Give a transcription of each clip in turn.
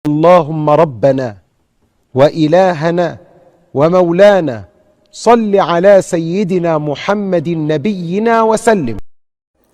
اللهم ربنا وإلهنا ومولانا صل على سيدنا محمد نبينا وسلم.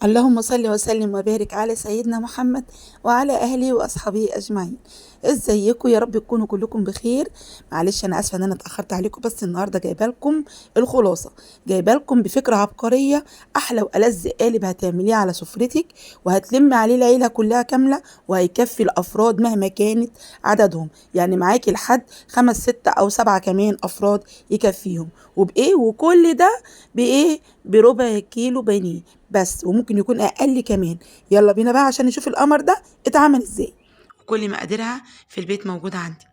اللهم صل وسلم وبارك على سيدنا محمد وعلى اهله واصحابه اجمعين. ازيكم؟ يا رب تكونوا كلكم بخير. معلش انا اسفه ان انا اتاخرت عليكم، بس النهارده جايبه لكم الخلاصة، جايبه لكم بفكره عبقرية، احلى والذ قالب هتعمليه على سفرتك وهتلم عليه العيلة كلها كاملة، وهيكفي الافراد مهما كانت عددهم، يعني معاكي لحد 5 6 او 7 كمان افراد يكفيهم. وبايه؟ وكل ده بايه؟ بربع كيلو بانيه بس، وممكن يكون اقل كمان. يلا بينا بقى عشان نشوف القمر ده اتعمل ازاي. كل مقاديرها في البيت موجودة عندك.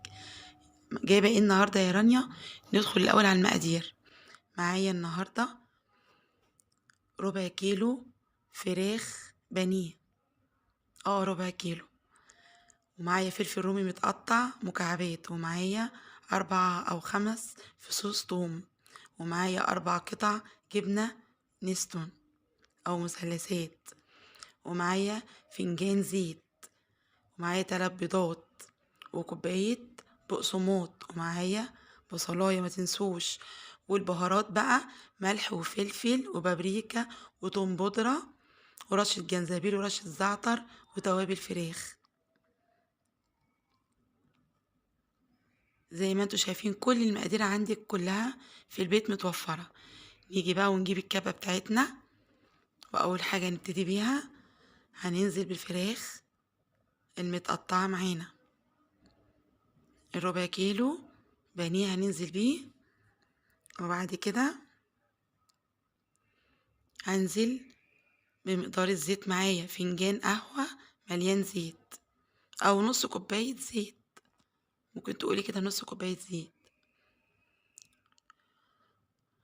جايبة ايه النهاردة يا رانيا؟ ندخل الأول على المقادير. معايا النهاردة ربع كيلو فراخ بانيه، ربع كيلو، ومعايا فلفل رومي متقطع مكعبات، ومعايا 4 أو 5 فصوص توم، ومعايا 4 قطع جبنة نستون أو مثلثات، ومعايا فنجان زيت، ومعايا 3 بيضات، وكوباية بقسماط، ومعايا بصلاية ما تنسوش، والبهارات بقى ملح وفلفل وبابريكا وتوم بودرة ورشة جنزبيل ورشة زعتر وتوابل فراخ. زي ما انتوا شايفين كل المقادير عندك كلها في البيت متوفرة. نيجي بقى ونجيب الكبة بتاعتنا، وأول حاجة نبتدي بيها هننزل بالفراخ المتقطعة معانا، الربع كيلو بانيه هننزل بيه، وبعد كده هنزل بمقدار الزيت معايا، فنجان قهوة مليان زيت أو نص كوباية زيت، ممكن تقولي كده نص كوباية زيت.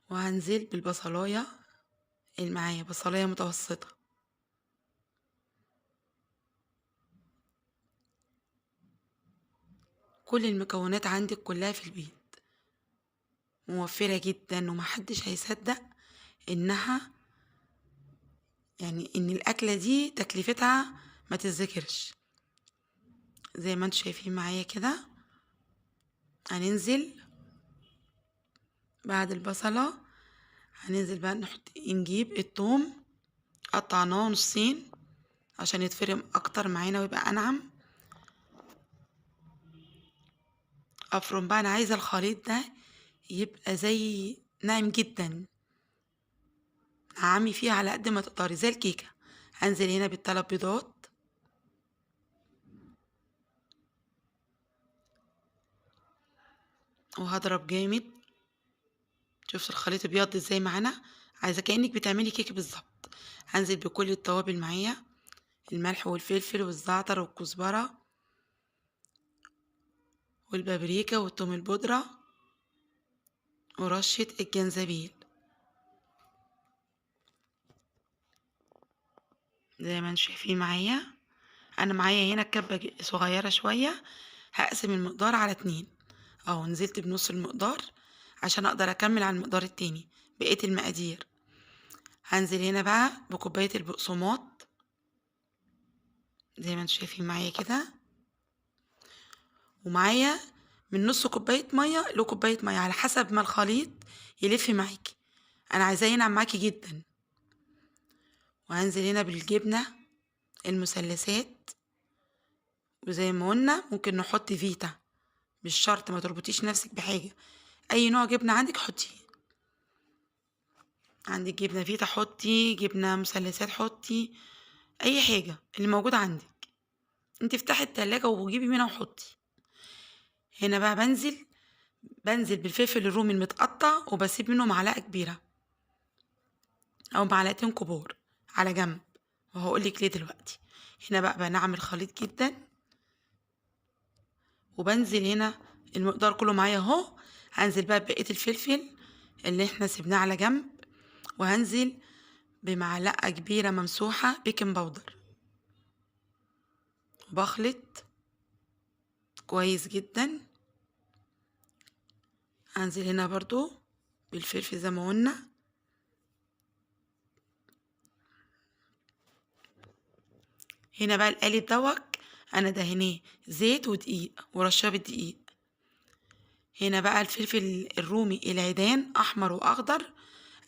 وهنزل بالبصلاية اللي معايا، بصلاية متوسطة. كل المكونات عندك كلها في البيت، موفرة جدا، ومحدش هيصدق انها يعني ان الاكلة دي تكلفتها ما تتذكرش. زي ما انتوا شايفين معايا كده هننزل بعد البصلة، هننزل بقى نجيب الثوم قطعناه نصين عشان يتفرم اكتر معانا ويبقى انعم. افرم بقى، انا عايزه الخليط ده يبقى زي ناعم جدا، نعمي فيه على قد ما تقدري زي الكيكه. هنزل هنا بال3 بيضات، وهضرب جامد. شفت الخليط ابيض ازاي معانا؟ عايزه كانك بتعملي كيك بالظبط. هنزل بكل التوابل معايا، الملح والفلفل والزعتر والكزبره والبابريكا والثوم البودرة ورشة الجنزبيل. زي ما انتم شايفين معايا، انا معايا هنا كبة صغيرة شوية، هقسم المقدار على 2، اهو نزلت بنص المقدار عشان اقدر اكمل على المقدار التاني بقية المقادير. هنزل هنا بقى بكوباية البقسماط زي ما انتم شايفين معايا كده، ومعايا من نص كوباية مية لكوباية مية على حسب ما الخليط يلف معاكي، انا عايزاه ينعم معاكي جدا. وهنزل هنا بالجبنة المثلثات، وزي ما قلنا ممكن نحط فيتا، مش شرط، ما تربطيش نفسك بحاجة، اي نوع جبنة عندك حطيه. عندك جبنة فيتا حطي، جبنة مثلثات حطي، اي حاجة اللي موجود عندك، انت افتحي التلاجة وجيبي منها وحطي. هنا بقى بنزل بالفلفل الرومي المتقطع، وبسيب منه معلقة كبيرة أو معلقتين كبار على جنب، وهقولك ليه دلوقتي. هنا بقى بنعمل الخليط جدا، وبنزل هنا المقدار كله معايا اهو. هنزل بقى بقية الفلفل اللي احنا سيبناه على جنب، وهنزل بمعلقة كبيرة ممسوحة baking powder، وبخلط كويس جدا. هنزل هنا برضو بالفلفل زي ما قلنا. هنا بقى القالب دوت انا دهناه زيت ودقيق ورشاه بالدقيق. هنا بقى الفلفل الرومي العيدان احمر واخضر،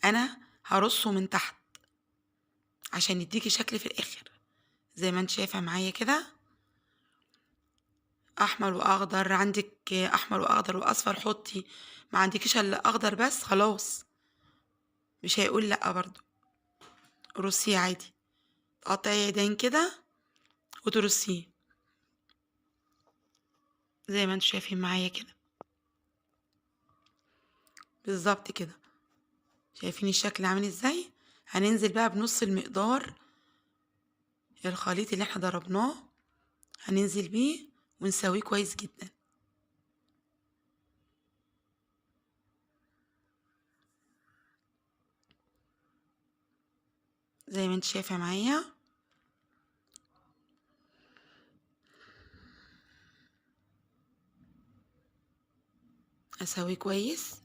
انا هرصه من تحت عشان يديكي شكل في الاخر زي ما انت شايفه معايا كده، احمر واخضر. عندك احمر واخضر واصفر حطي، ما عندكيش الا اخضر بس خلاص مش هيقول لا برضو، رصيه عادي. تقطعي عيدان كده وترصيه زي ما انتوا شايفين معايا كده بالظبط كده. شايفين الشكل عامل ازاي؟ هننزل بقى بنص المقدار الخليط اللي احنا ضربناه، هننزل بيه ونسويه كويس جدا. زي ما انت شايفه معايا. اسويه كويس.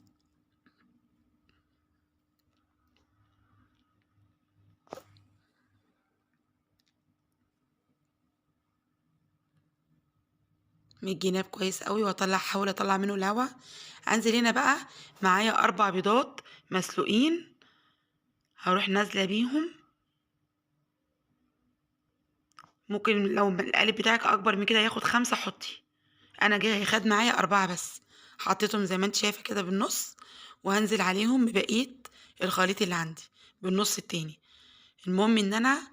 من الجناب كويس قوي، واطلع احاول اطلع منه الهواء. انزل هنا بقى معايا 4 بيضات مسلوقين، هروح نازله بيهم. ممكن لو القالب بتاعك اكبر من كده ياخد 5 حطي، انا جاي خد معايا 4 بس، حطيتهم زي ما انت شايفه كده بالنص، وهنزل عليهم ببقية الخليط اللي عندي بالنص التاني. المهم ان انا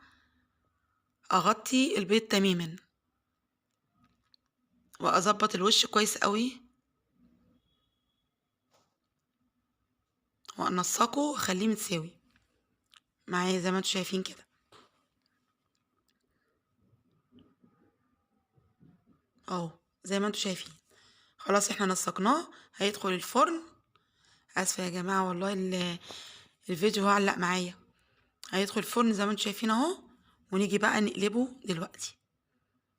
اغطي البيض تماما واظبط الوش كويس قوي وانسقه واخليه متساوي معايا زي ما انتوا شايفين كده اهو. زي ما انتوا شايفين خلاص احنا نسقناه، هيدخل الفرن. اسفه يا جماعة والله الفيديو علق معايا. هيدخل الفرن زي ما انتوا شايفين اهو، ونيجي بقى نقلبه دلوقتي.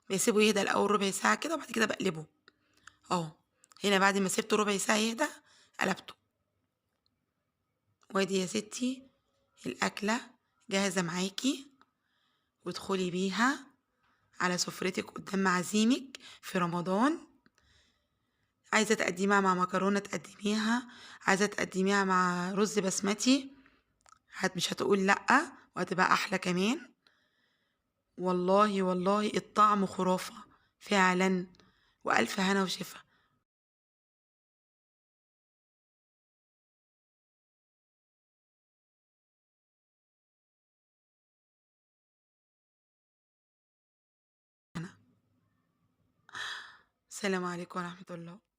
بسيبه يهدى الاول ربع ساعة كده، وبعد كده بقلبه اهو. هنا بعد ما سبته ربع ساعة يهدى قلبته. وادي يا ستي الاكلة جاهزة معاكي، وادخلي بيها على سفرتك قدام معازيمك في رمضان. عايزه تقدميها مع مكرونه تقدميها، عايزه تقدميها مع رز بسمتي، مش هتقول لا، وهتبقى احلى كمان. والله والله الطعم خرافه فعلا، والف هنا وشفا. السلام عليكم ورحمة الله.